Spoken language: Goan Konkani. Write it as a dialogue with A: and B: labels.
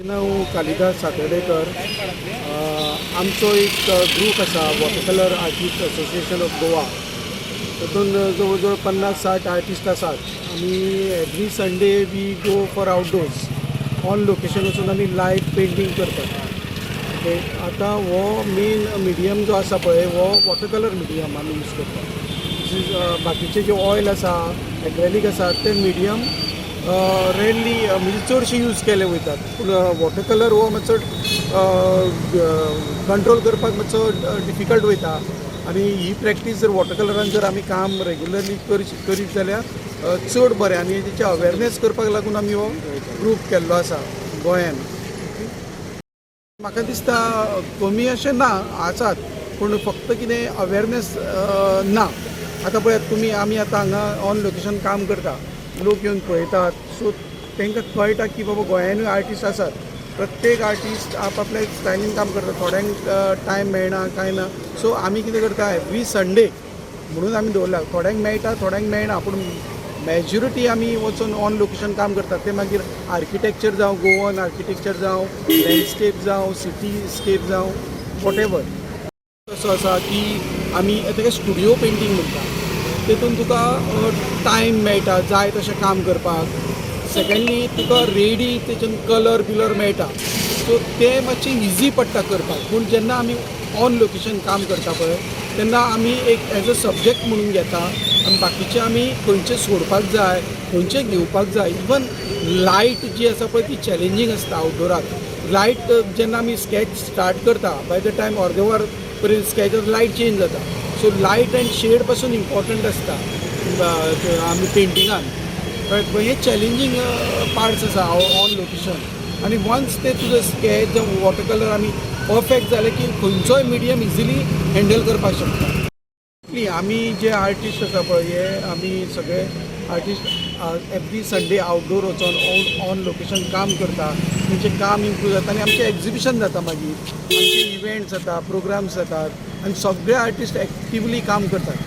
A: नांव कालिदास सातर्डेकर. आमचो एक ग्रूप आसा, Water Colour Artist Association of Goa. तातूंत जवळ जवळ 50-60 आर्टिस्ट आसात. आनी every Sunday we go for outdoors, on location वचून आमी लायव्ह पेंटींग करतात. ओके, आतां हो मेन मिडियम जो आसा पळय, हो वॉटर कलर मिडियम आमी यूज करतात. बाकीचे जे ऑयल आसा, एक्रेलीक आसा, ते मिडियम रेरली, म्हणजे चडशे यूज केले वयतात, पूण वॉटर कलर हो मातसो कंट्रोल करपाक मातसो डिफिकल्ट वयता. आनी ही प्रॅक्टीस जर वॉटर कलरान जर आमी काम रेगुलरली करीत जाल्यार चड बरें. आनी तेचे अवेरनेस करपाक लागून आमी हो ग्रूप केल्लो आसा गोंयान. म्हाका दिसता कमी अशें ना, आसात, पूण फक्त कितें अवेरनेस ना. आतां पळयात तुमी, आमी आतां हांगा ऑन लोकेशन काम करता, लोक येवन पळयतात, सो तांकां कळटा की बाबा गोंयानूय आर्टिस्ट आसात. प्रत्येक आर्टिस्ट आपआपल्या स्टायलीन काम करता. थोड्यांक टायम मेळना, कांय ना. सो आमी कितें करता, एवरी संडे म्हणून आमी दवरला. थोड्यांक मेळटा, थोड्यांक मेळना, पूण मेजॉरिटी आमी वचून ऑन लोकेशन काम करतात. ते मागीर आर्किटेक्चर जावं, गोवन आर्किटेक्चर जावं, लँडस्केप जावं, सिटीस्केप जावं, what ever. असो आसा की आमी ताका स्टुडियो पेंटींग म्हणटा. तेतून तुका टायम मेळटा जाय तशें काम करपाक. सेकंडली, तुका रेडी तेतून कलर बिलर मेळटा, सो ते मातशें इजी पडटा करपाक. पूण जेन्ना आमी ऑन लोकेशन काम करता पळय, तेन्ना आमी एक एज अ सब्जेक्ट म्हणून घेता आनी बाकीचे आमी खंयचे सोडपाक जाय, खंयचे घेवपाक जाय. इवन लायट जी आसा पळय, ती चॅलेंजींग आसता आवटडोराक. लायट जेन्ना आमी स्कॅच स्टार्ट करता, बाय the time अर्दे वर पर्यंत स्कॅच, लायट चेंज जाता. सो लायट अँड शेड पासून इम्पॉर्टंट आसता आमी पेंटिंगान. कळ्ळें? हे चॅलेंजींग पार्ट्स आसा ऑन लोकेशन. आनी वन्स ते तुजो स्कॅच जावं वॉटर कलर आमी परफेक्ट जाले की खंयचोय मिडियम इजिली हँडल करपाक शकता. आमी जे आर्टिस्ट आसा पळय, हे आमी सगळे आर्टिस्ट एवरी संडे आउटडोर वचोन ऑन लोकेशन काम करता. तेंचें काम इम्प्रूव जाता आनी आमचें एग्जिबिशन जाता, मागीर आमचे इव्हेंट्स जाता, प्रोग्राम्स जातात आनी सगळे आर्टिस्ट एक्टिवली काम करतात.